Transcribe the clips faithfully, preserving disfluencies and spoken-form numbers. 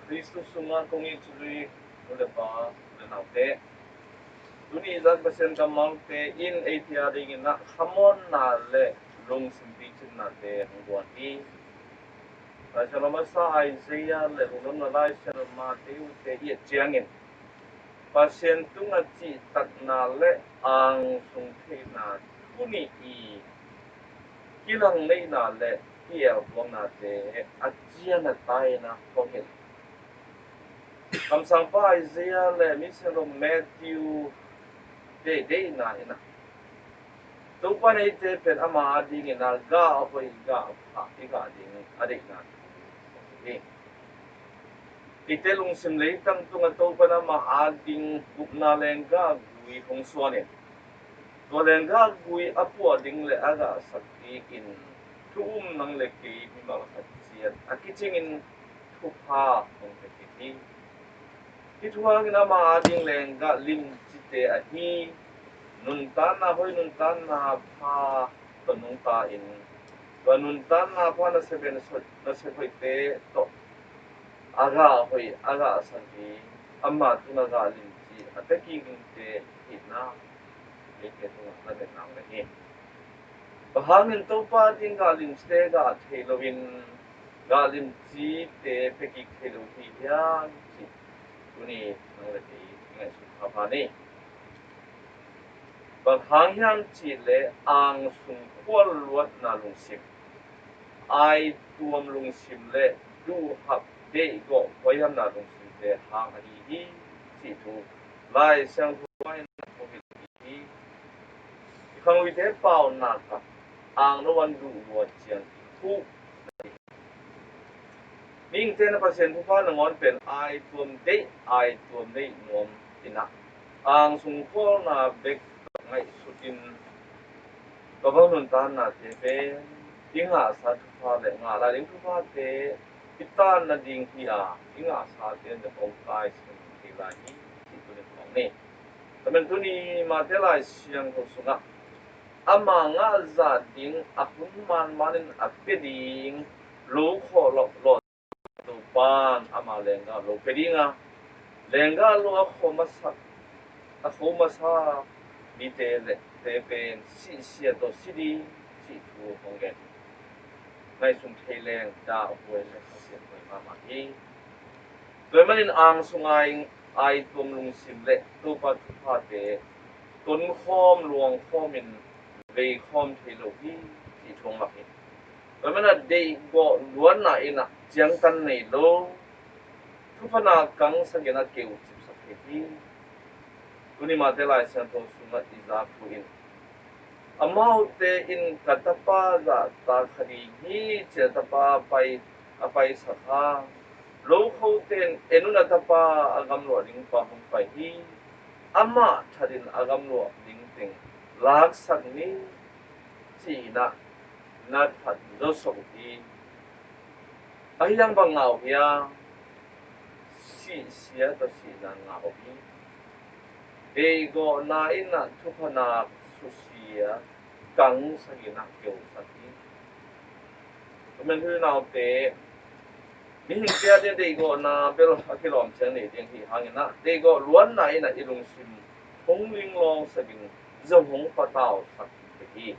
Kristu sungah kong it suli nu le pa, nu le naute, tuni zan Pasian kammalte in eite a dingin ah khamuanna le lungsim picinnate hong guan hi. Laisiangtho masa Isaiah le lungdamna Laisiangtho Matthai-te i et ciangin Pasian tungah cihtakna le angsung theihna thu nih i kilang neihna le ki-eltuamnate a cian a taina hong hilh. Kamsangpa Isaiah le Misiangtho Matthew deihdeihna in ah Topa in eite pen ama a dingin ah gah hoih gah pha i gah ding a deihna thu hi. Eite lungsim leitang tungah Topa in ama a ding gupna lenggah gui hong suan in, tua lenggah gui a puah ding le a gahsak dingin thu um nang le kei mimal khat ciat a kicingin thupha hong pia hi. Hih thu hangin ama a ding lenggah limcite ahi nuntakna hoih nuntakna pha tawh nungta in, tua nuntakna pha nasep hoihte tawh a gah hoih a gahsak hi. Ama tungah gah limci a pia kikingte hihna eite tungah lametna om hi. Bang hangin Topa ding gah limcite gah thei loin gah limcite pia kik thei lo hi hiam cih tuni nang le kei i ngaihsun phapha ni. Bang hang hiam cih leh angsung khual luatna lungsim, aituam lungsim le duhhap deihgawh huaihamna lungsimte hang ahi hi cih thu Lai Siangtho in a phuak hi. I khangluite paunak ah anglo an duh lua ciang i khuh. Mihingte in Pasian thupha nangawn pen aituam deih, aituam neih nuam in ah angsung khualna bek ngaihsut in, tua bang nuntaknate pen i ngahsa thupha le ngah lai ding thuphate i tan nading hi a, i ngahsate in hong taisem thei lai hi cih tuni phawk ni. Tua manin tuni Matthai Lai Siangtho sungah ama ngah zah ding a hun manmanin a pia ding lo khawh lawh Topa in ama lenggah lo pia ding a, lenggah lo a kho masa, a kho masa mite le te pen sihsia tawh si ding cih thu hong gen hi. Ngaihsun thei leng dah huai le khasiat huai mahmah hi. Tua ahih manin angsung a aituam lungsim le Topa thuphate tonkhawm luangkhawmin veikhawm thei lo hi cih thu hong lak hi. Tua ahih manin deihgawh luanna in ah ciangtan nei lo, thupha na kangsak in a keu cipsak thei hi. Tuni Matthai Lai Siangtho sungah i zak thu in, amaute in ka tapa zahtak kha ding hi ci-in a tapa pai, a paisak hang, lokhote in en un, a tapa a gamluah ding pa hong pai hi. Amah thatin a gamluah ding teng laksak ni ci-in ah na that zawsak uh hi. Ahi zong bang ngah uh hiam? Sihsia tawh sihna ngah uh hi. Deihgawhna in ah thupha na susia kangsak in ah keusak hi. Tua manin u le naute, mihingte a ding deihgawhna bel a kilawm ciang nei ding hi hangin ah deihgawh luanna in ah i lungsim hong linglawngsak in zong hong patausak hi.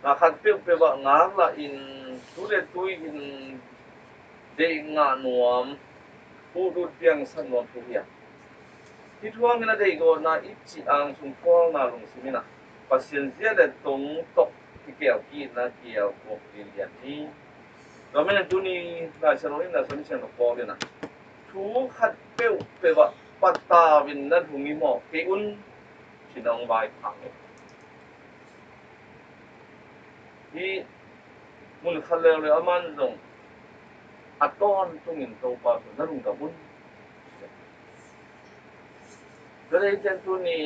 Na khat peuhpeuh ah ngaklah in tu le tui in deih ngah nuam, utut piangsak nuam thu hi a, hih thu hangin a deihgawhna i cih angsung khualna lungsim in ah Pasian zia le tong tawh kikel kikna kiel kuak lianlian hi. Tua manin tuni Lai Siangtho in ah Lai Siangtho Paul in ah thu khat peuhpeuh ah patau in na lung i mawh kei un ci-in hong vaikhak hi. Hih mun khat leuleu a man zong a tawntungin Topa tawh na lungdam un. Tua leh eite in tuni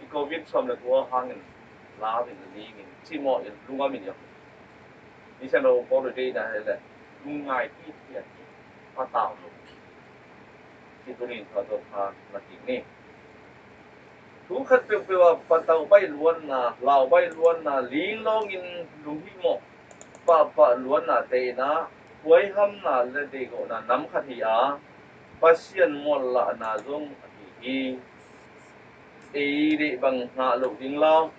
i Covid sawm le kua hangin lau in a ling in cimawh in lungdam in i om. Misiangtho Paul deihna hi leh lungngai kik hi a, patau lo. Cih tuni in thawhtawn pha na kik ni. Thu khat peuhpeuh ah patau baih luanna, lau baih luanna, linglawngin lunghihmawh pahpah luannate in ah Huaihamna le deihgawhna nam khat hi a, Pasian muanlahna zong ahi hi. Ei deih bang ngah loh ding lau,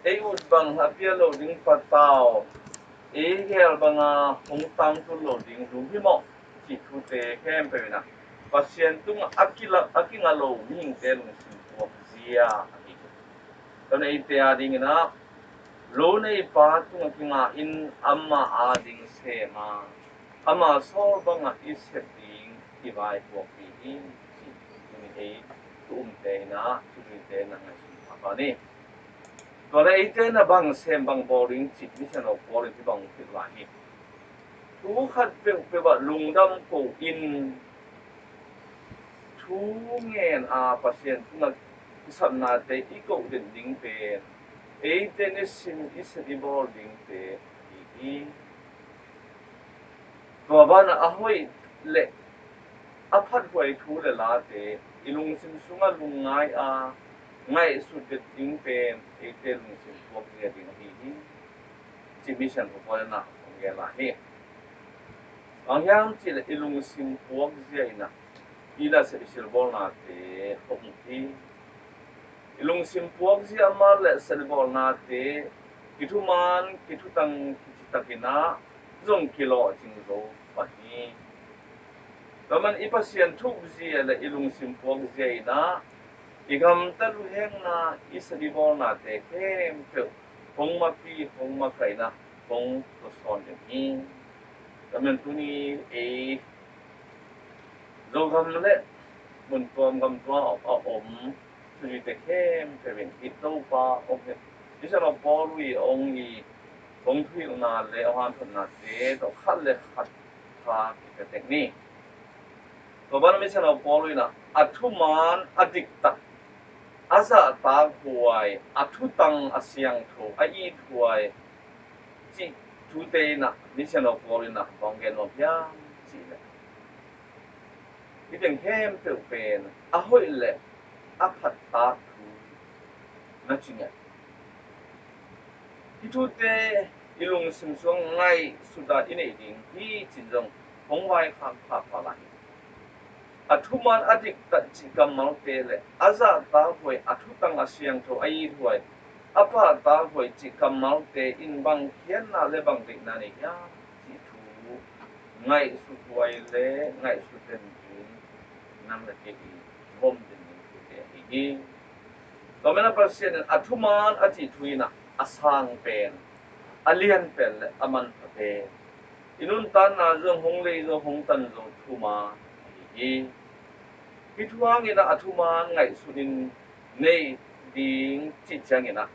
ei ut bang a pia loh ding patau, ei gel banga hong tangtun loh ding lum hi mawh, cih thute khempeuh in ah Pasian tungah a kila-, a kinga lo mihingte lungsim puakzia ahi hi. Tua eite adingin ah lo neipa tungah kinga in ama ading sem a, ama sawl bangah i sep ding i vaipuakpih hi, cih tuni ei thu umte in ah, thu zuite in ah ngaihsun pha ni. Tua leh eite in ah bang sem bang bawl ding cih Misiangtho Paul in hih bang hong hilh lai hi. Thu khat peuhpeuh ah lungdam ko in, thu ngen a Pasian tungah kisapnate i koh den ding pen eite nisim i sep i bawl dingte ahi hi. Tua banah a hoih le a phathuai thu le late i lungsim sungah lungngai a ngaihsut den ding pen eite lungsim puakzia ding ahi hi, cih Misiangtho Paul in ah hong gen lai hi. Bang hiam cih leh i lungsim puakzia in ah i nasep i silbawlnate hong hi. I lungsim puakzia mah le silbawlnate kithuman, kithutang, kicitakin ah zong kilawhcing zo pah hi. Tua man i Pasian thupzia le i lungsim puakzia in ah i gamtat luhengna, i sep i bawlnate khempeuh hong mapi, hong makaihna, hong tawsawn den hi. Tua man tuni ei Zogam le mun tuam gam tuam a om thu zuite khempeuh in i Topa hong hilh, Misiangtho Paul in hong i hong thuhilhna le hong hanthotnate tawh khat le khat pha kipia tek ni. Tua banah Misiangtho Paul in ah a thuman, a diktak, a zahtakhuai, a thutang, a siangtho, a ithuai cih thute in ah Misiangtho Paul in ah bang gen nuam hiam cih leh, hih teng khempeuh pen a hoih le a phattak thu na ci ngiat. Hih thute i lungsim sungah ngaihsut a i neih ding hi cih zong hong vaikhak phapha lai hi. A thuman, a diktak cih kammalte le a zahtakhuai, a thutang, a siangtho, a ithuai, a phattakhuai cih kammalte in bang khiatna le bang deihna nei hiam cih thu ngaihsuthuai le ngaihsut den ding nang le kei i vom den ding thute ahi hi. Tua man a Pasian in a thuman a cih thu in ah a sang pen, a lian pen le a manpha pen, i nuntakna zong hong lei zo, hong tan zo thuman ahi hi. Hih thu hangin ah a thuman ngaihsut in nei ding cih ciangin ah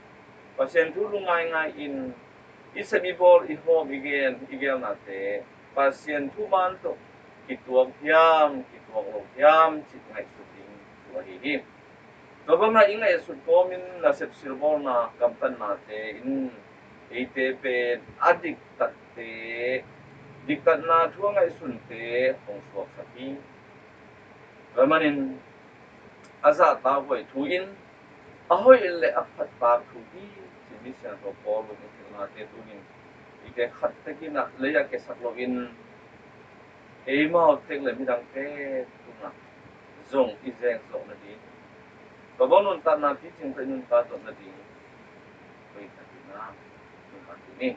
Pasian thu lungngaingai in i sep i bawl, i hawm i gen, i gelnate Pasian thuman tawh kituak hiam, kituak lo hiam cih ngaihsut ding thu ahi hi. Tua bangah i ngaihsut kawmin nasep silbawlna, gamtatnate in eite pen a diktatte, diktatna thu a ngaihsunte hong suaksak hi. Tua manin a zahtakhuai thu in a hoih le a phattak thu hi cih Misiangtho Paul in hong hilhnate tunin eite khat tekin ah lei ah kiasak loin eimau tek le midangte tungah zong i zek zawh nading, tua bang nuntakna picing tawh i nuntak zawh nading hoih takin ah nuntak ding hi.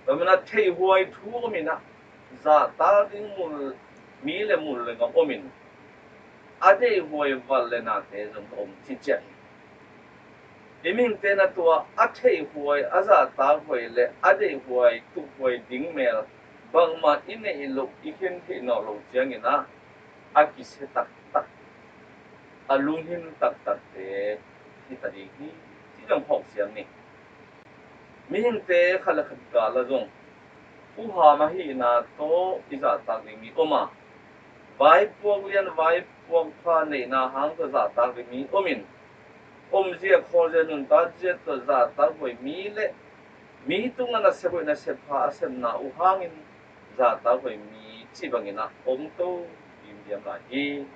Tua man a theihhuai thu om in ah zahtak ding mul, mi le mul le gam om in a deihhuai val le nate zong om ciciat hi. I mihingte na tua a theihhuai, a zahtakhuai le a deihhuai, tukhuai ding mel bangmah i neih loh, i khen theih nawh loh ciangin ah a kisia taktak, a lunghim taktakte hi ta ding hi, ci zong phawk siam ni. Mihingte khat le khat gal ah zong uham ahihna tawh i zahtak ding mi om a, vaipuak lian, vaipuak pha neihna hang tawh zahtak ding mi om in, omzia, khawlzia, nuntakzia tawh zahtakhuai mi le mi tungah nasep hoih nasep pha a sepna uh hangin zahtakhuai mi cih bangin ah om to diamdiam lai hi.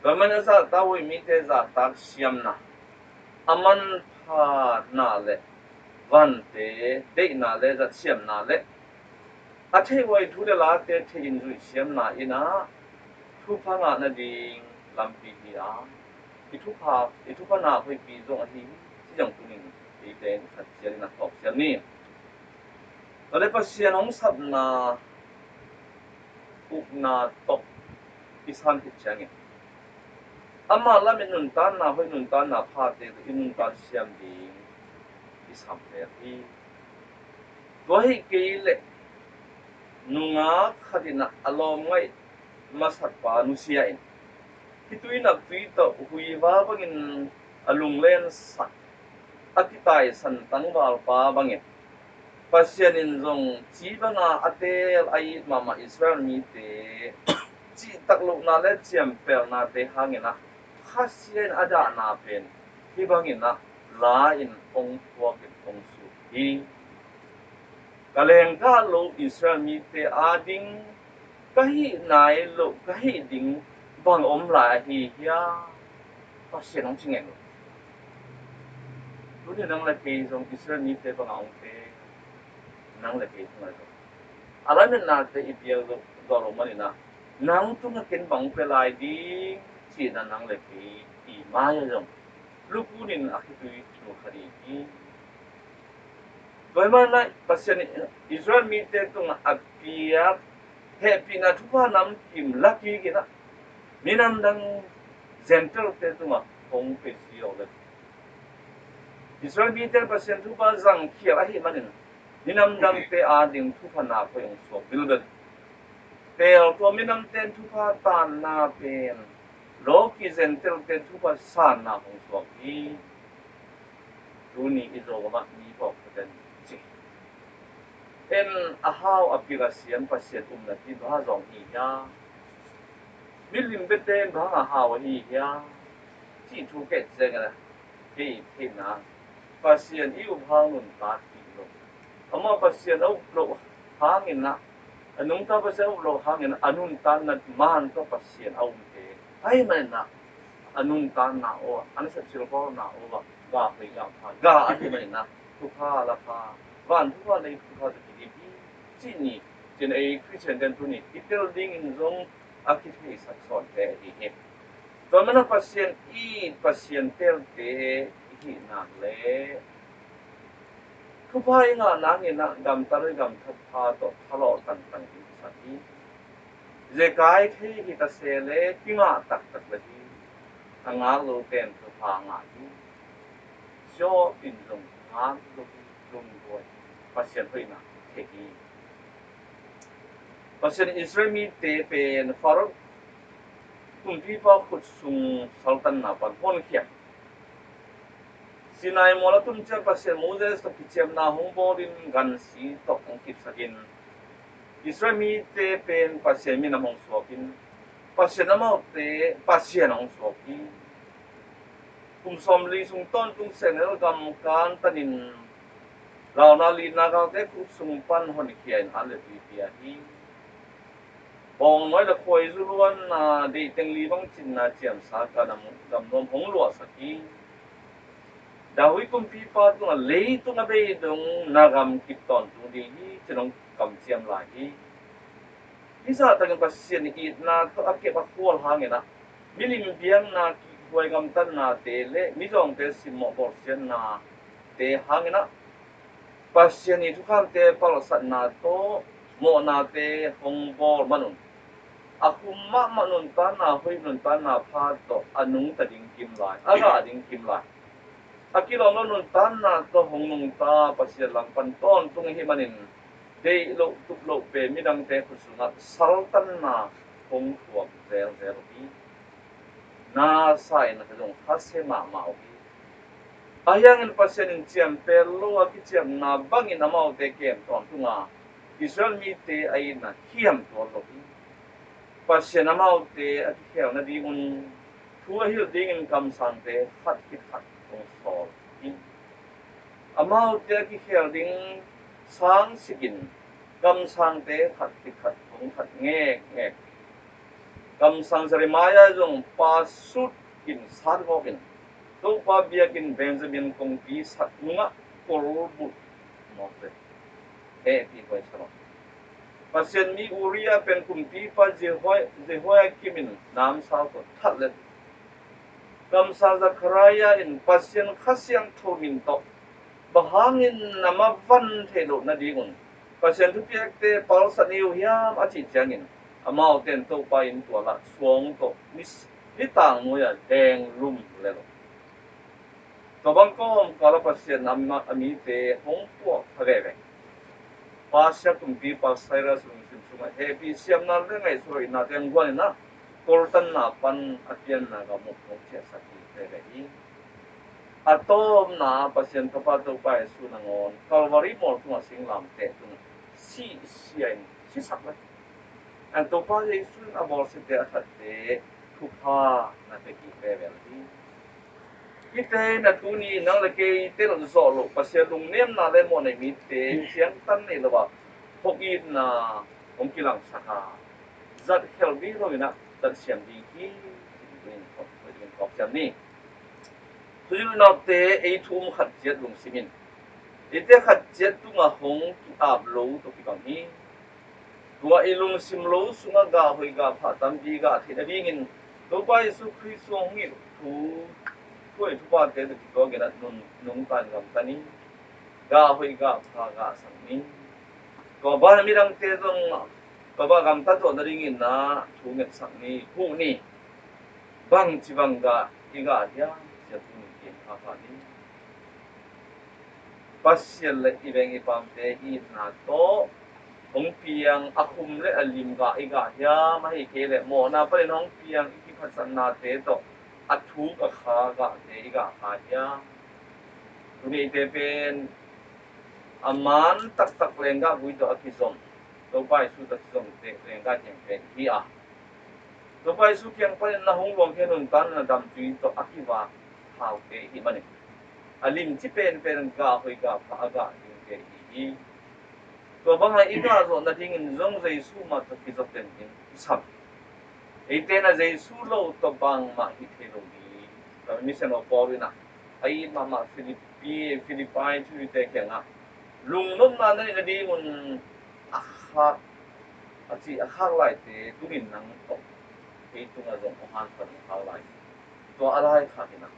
Tua man a zahtakhuai mite zahtak siamna, a manphana le vante deihna le zatsiamna le A theih huai thu le late thei in zuih siamna in ah thupha ngah nading lampi hi a, i thupha, i thupha na hoihpi zong ahi hi, ci zong tunin eite in khat ciangin a tawk siam ni. Tua le Pasian hong sapna upna tawh i san khit ciangin amah lamet nuntakna hoih nuntakna phate tawh i nuntak siam ding i sam zel hi. Tua hi kei leh nungak khat in ah a lawm ngaih masatpa nusia in, khitui naptui tawh huiva bangin a lunglensak, a kitaisan tangvalpa bangin Pasian in zong ci banga a teel a it mahmah Israel mite cihtak lohna le ciampelnate hangin ah khasia in a dahna pen hih bangin ah la in hong thuak in hong suk hi. Ka lenggah lo Israel mite ading ka hih nai loh ka hih ding bang om lai ahi hiam? Pasian hong ci ngen lo. Tuni nang le kei zong Israel mite banga hong te, nang le kei tungah zong a lametnate i piak zawh zawh lo manin ah nang tungah ken bang pia lai ding ci-in ah nang le kei i mai-ah zong lukun in a khitui thu khat i hi. Tua hi manin ah Pasian in Israel mite tungah a piak hehpihna thupha namkim la kik in ah minam dang Gentile-te tungah hong pia si lo le, Israel mite Pasian thupha zangkhial ahih manin minam dangte ading thupha na hoih hong suak bilbel. Tel tua minamte in thupha tanna pen lawki Gentile-te in thupha sanna hong suak hi. Tuni i Zogam ah mi pawlkhat in ci, en a hau a pil a siam Pasian um na ti bang zong hi hiam? Milim biate in bang a hau ahi hiam? Cih thu kei ciangin ah kei theihna Pasian i up hang nuntak kik lo. Amah Pasian a up loh hangin ah, a nungta Pasian a up loh hangin ah a nuntakna man tawh Pasian a umte ahih manin ah a nuntakna aw, a nasep silbawlna aw ah ga hoih ga pha ga ahih manin ah thupha la pha, van thupha lei thupha tawh kidim hi. Cih ni, cin ei Khristian ten tuni i tel dingin zong a kitheihsak sawnte ahi hi. Tua mana Pasian i Pasian telte i hihna le thupha i ngah nangin ah gamtat i gamtat pha tawh phalawh tangtang i sak hi. Zekai thei hi ta se le kingah taktak le hi. A ngak lo pen thupha ngah hi. Job in zong ngak lo hi, lungduai hi. Pasian hoihna thei hi. Pasian Israel mite pen Pharaoh kumpipa khut sung saltanna pan honkhia. Sinai mual a tun ciang Pasian Moses tawh kiciamna hong bawlin gansi tawh hong kipsakin Israel mite pen Pasian minam hong suakin Pasian amaute Pasian hong suak hi. Kum sawmli sung tawntung Sehnel gam kantanin launa lina galte khut sung pan honkhia in an le tuipi a hi. Bawngnawi le khuaizu luanna, deih teng li bang cinna ciamsa ka nam gamnuam hong luahsak hi. David kumpipa tungah leitung a bei dong na gam kip tawntung ding hi, ci-in hong kamciam lai hi. Hih zahtakin Pasian itna tawh a kep a khual hangin ah milim biakna, kihhuai gamtatnate le mizawngte simmawh bawlsiatnate hangin ah Pasian i thukhamte palsatna tawh mawhnate hong bawl manun a khum mahmah nuntakna hoih nuntakna pha tawh a nungta ding kim lai, a gah ding kim lai. A kilawm lo nuntakna tawh hong nungta Pasian langpan tawntung ahih manin deih loh tup loh pen midangte khut sungah saltanna hong thuak zelzel uh hi. Nasa in a zong khasia mahmah uh hi. Ahi hangin Pasian in ciampel lo a kiciamna bangin amaute kem tawntunga Israel mite a itna khiam tuan lo hi. Pasian amaute a kikhel nadingun thu a hilh dingin kamsangte khat khit khat hong sawl hi. Amaute a kikhel ding sang sikin kamsangte khat khit khat hong that ngekngek. Kamsang Jeremiah zong pa sut in sat gawkin Topa biakinn Benjamin kongpi sak nungah kolbulh mawk ve. Hehpih huai sa lo. Pasian mi Uriah pen kumpipa Jehoi-, Jehoiakim in namsau tawh that let, kamsang Zechariah in Pasian Kha Siangtho min tawh bang hangin na mavan theih loh nadingun Pasian thupiakte palsat ni uh hiam a cih ciangin, amaute in Topa inn tualah suang tawh ni, nitang nuai-ah deng lum lel uh. Tua bang kawmkal ah Pasian a mite hong puak kha veve. Persia kumpipa Cyrus lungsim sungah hehpih siamna le ngaihsut hoihna teng guan in ah toltanna pan a pianna gam uh hong ciahsak hi veve hi. A tawpna Pasian Tapa Topa Jesu nangawn Calvary mual tungah singlamteh tungah sihsia in sisak le, a Topa Jesu in a bawlsiate a thatte thupha na pia kik veve hi. Hihte in ah tuni nang le kei tel zawh loh Pasian lungnemna le mawhnei mite ciangtan nei lo ah hokitna hong kilangsak a, zat khelh ding lo in ah zat siam ding hi. Tuzing kawk siam ni. Tuzing naute, ei thu um khat ciat lungsim in, eite khat ciat tungah hong ki-ap lo tawh kibang hi. Tua i lungsim lo sungah gah hoih gah phah tampi gah theih nadingin Topa Jesu Khrist hong hilh thu, thu hoih thuphate tawh kituakin ah nun, nungta in gamta ni. Gah hoih gah pha gah sak ni. Tua banah midangte zong tua bang gamta zawh nadingin ah thu ngetsak ni, huh ni. Bangci bang gah i gah hiam, sia thu ni, kien pha pha ni. Pasian le i veng i pamte itna tawh hong piang a khum le a lim gah i gah hiam, ahih kei leh mawhna panin hong piang i kiphatsaknate tawh a thuk a kha gahte i gah kha hiam? Tuni eite pen a man taktak lenggah gui tawh a kizom, Topa Jesu tawh kizomte lenggah ciangte hi a, Topa Jesu kiang panin na hong luangkhia nuntakna damtui tawh a kivak thaute i hih manin a limci penpen gah hoih gah pha a gah dingte i hi hi. Tua bangah i gah zawh nadingin zong Jesu mah tawh kizop den ding i sam. Eite in ah Jesu lo tawh bangmah hih thei lo hi. Tua misiangtho Paul in ah a it mahmah Philippi, Philippi thute kiangah lungnopna na neih nadingun a khak, a cih a khak laite tungin nang tawh kei tungah zong hong hansan a khak lai. Tua a laikhak in ah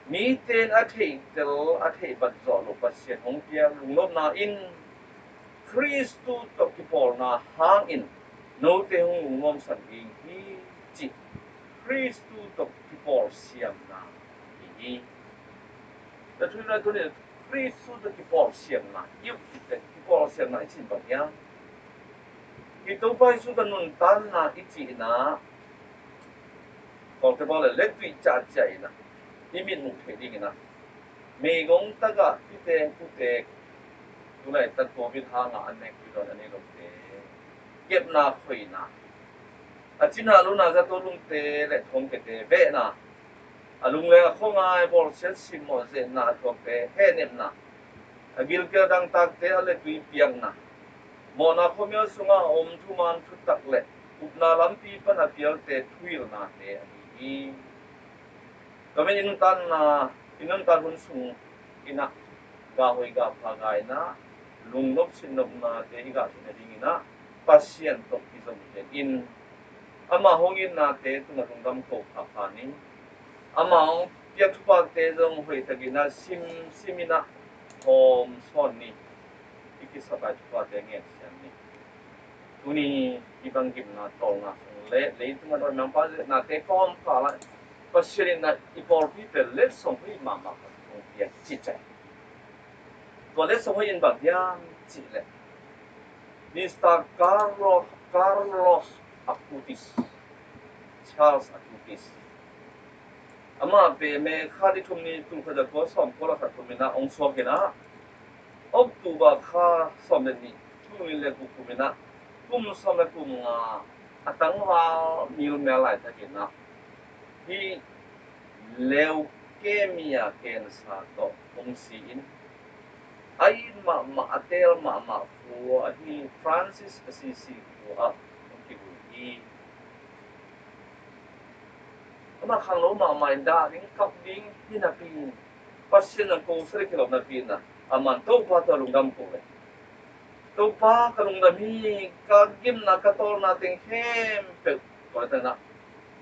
mite in a theihtel a theihbat zawh loh Pasian hong piak lungnopna in Khristu tawh kipawlna hangin note hong lungnuamsak ding hi, cih Khristu tawh kipawl siamna hi hi. Tua thu in ah tuni Khristu tawh kipawl siamna i uh cih teh, kipawl siamna i cih bang hiam? Hih Topa Jesu tawh nuntakna i cih in ah, kawlte bang le lettuih ciahciah in ah i mit muh theih ding in ah, meigong tagah pitek putek, tulaitak covid hangah an nek pidawn a nei lote kepna khoihna, a cina luna zato lungte le thongkiate vehna, a lungleng a khuangai bawlsiat simmawh zetna a thuakte hehnepna, a gilkial dangtakte a letui piakna, mawhna khuamial sungah a om thuman thutak le upna lampi pan a pialte thuhilhnate ahi hi. Tua manin i nuntakna, i nuntak hun sung in ah gah hoih gah pha gah in ah lungnop sinnopnate i gah theih nading in ah Pasian tawh kizom den in, ama hong itnate tungah lungdam ko phapha ni. Ama hong piak thuphate zong hoihtakin ah sim, sim in ah hawm sawn ni. I kisap lai thuphate ngen siam ni. Tuni i bang gimna tawlna sung le leitung a dawi mangpa zetnate kawmkal ah Pasian in ah i pawlpi pen letsong hoih mahmah khat hong piak cih ciang, tua letsong hoih in bang hiam cih leh Mister Carlos, Carlos Acutis, Charles Acutis, amah pen May kha ni thum ni, tul khat za kua sawm kua le khat kum in ah hong suak in ah, October kha sawm le nih, tul nih le guk kum in ah, kum sawm le kum nga a tangval milmel laitakin ah hih leukemia cancer tawh hong si in, a it mahmah, a teel mahmah khua ahi Francis Assisi khua ah hong kivui hi. Amah khanglo mahmah in dah ding, kap ding hi napi in, Pasian a ko sa le kilawm napi in ah, aman Topa tawh lungdam ko le Topa ka lungdam hi, ka gimna ka tawlna teng khempeuh, tua teng ah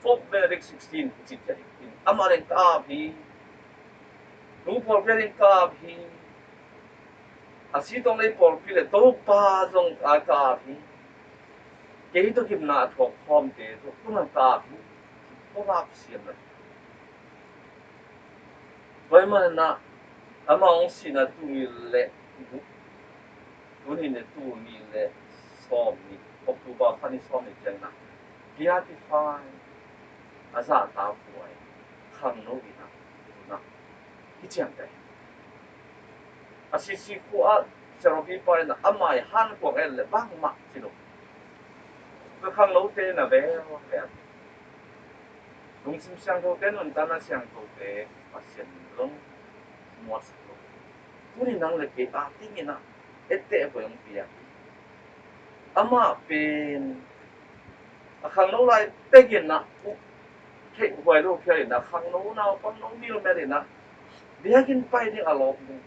Pope Benedict sixteen i cih ciang in amah teng ka ap hi. Nu pawlpi teng ka ap hi. A si tawng lei pawlpi le Topa zong a ka ap hi. Kei tawh gimna a thuak khawmte tawh kunah ka ap hi. Kong ap siam lo. Tua ahih manin ah ama hong sihna tuni le tuni le tuni le sawm ni, October kha ni sawm ni ciangin ah Beatify, a zahtakhuai khangno in ah, in ah i ciangte. Assisi khua ah St. Robert pa in ah a mai hankuang en le bangmah ci lo. Ka khangnote na vel vel. Lungsim siangthote, nuntakna siangthote Pasian in zong muatsak lo. Tuni nang le kei a dingin ah etteh buai hong pia hi. Amah pen a khangno lai pekin ah uh theih huai lo phial in ah khangno naupang no milmel in ah biakinn pai ding a lawp ding,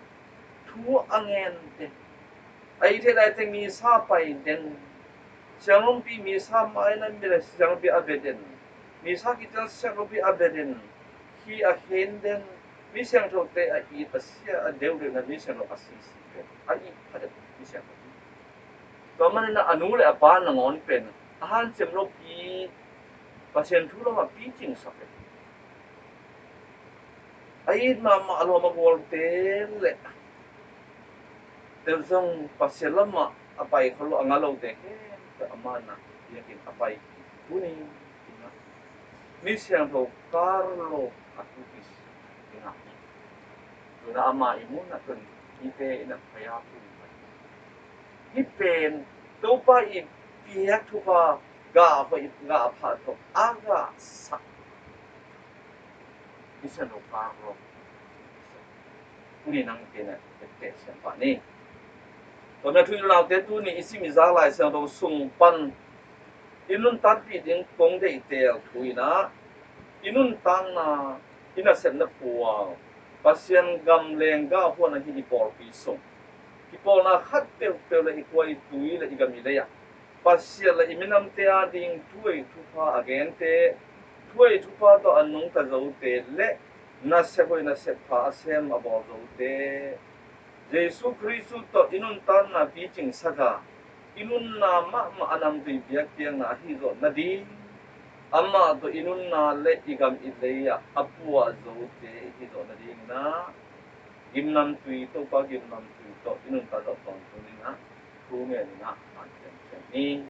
thu a ngen ding, a i theih lai teng misa pai ding, sianglompi misa mai na mi le sianglompi a bia den, misa kician sianglompi a bia den, khi a khen den, mi siangthote a it a sia a deuhdeuh na mi siangtho a sisi pen a it a deuh mi siangtho. Tua manin ah a nu le a pa nangawn pen a hanciam lopi Pasian thu lamah picingsak pen a it mahmah a lawm a gualte le tel zong Pasian lamah a pai khol lo a nga lote khempeuh a man ah biakinn a pai hi. Tuni in ah mi siangtho Carlo Acutis i ngah hi. Tuna ama i mun ah tun hite in ah paya pun pai. Hih pen Topa i piak thupha gah hoih gah pha tawh a gah sak. Mission of Power. Tuni nang kei na tete siam pah ni. Tua na thu i laute tuni i sim i za Lai Siangtho sung pan i nuntakpih ding kong deihtel thu in ah i nuntakna, i nasepna phual, Pasian gam lenggah huan ahi i pawlpi sung, i pawlna khat peuhpeuh le i khua i tui le i gam i lei ah Pasian le i minamte a ding thuhoih thupha a gente, thuhoih thupha tawh a nungta zote le nasep hoih nasep pha a sem a bawl zote Jesu Khristu tawh i nuntakna picingsak a, i nunna mahmah a namtui biakpiakna ahi zawh nading, amah tawh i nunna le i gam i lei ah a puah zote i hi zawh nading in ah gimnamtui, Topa gimnamtui tawh i nuntak zawh tawntung ding ah thu ngen in ah hanciam ciam ni.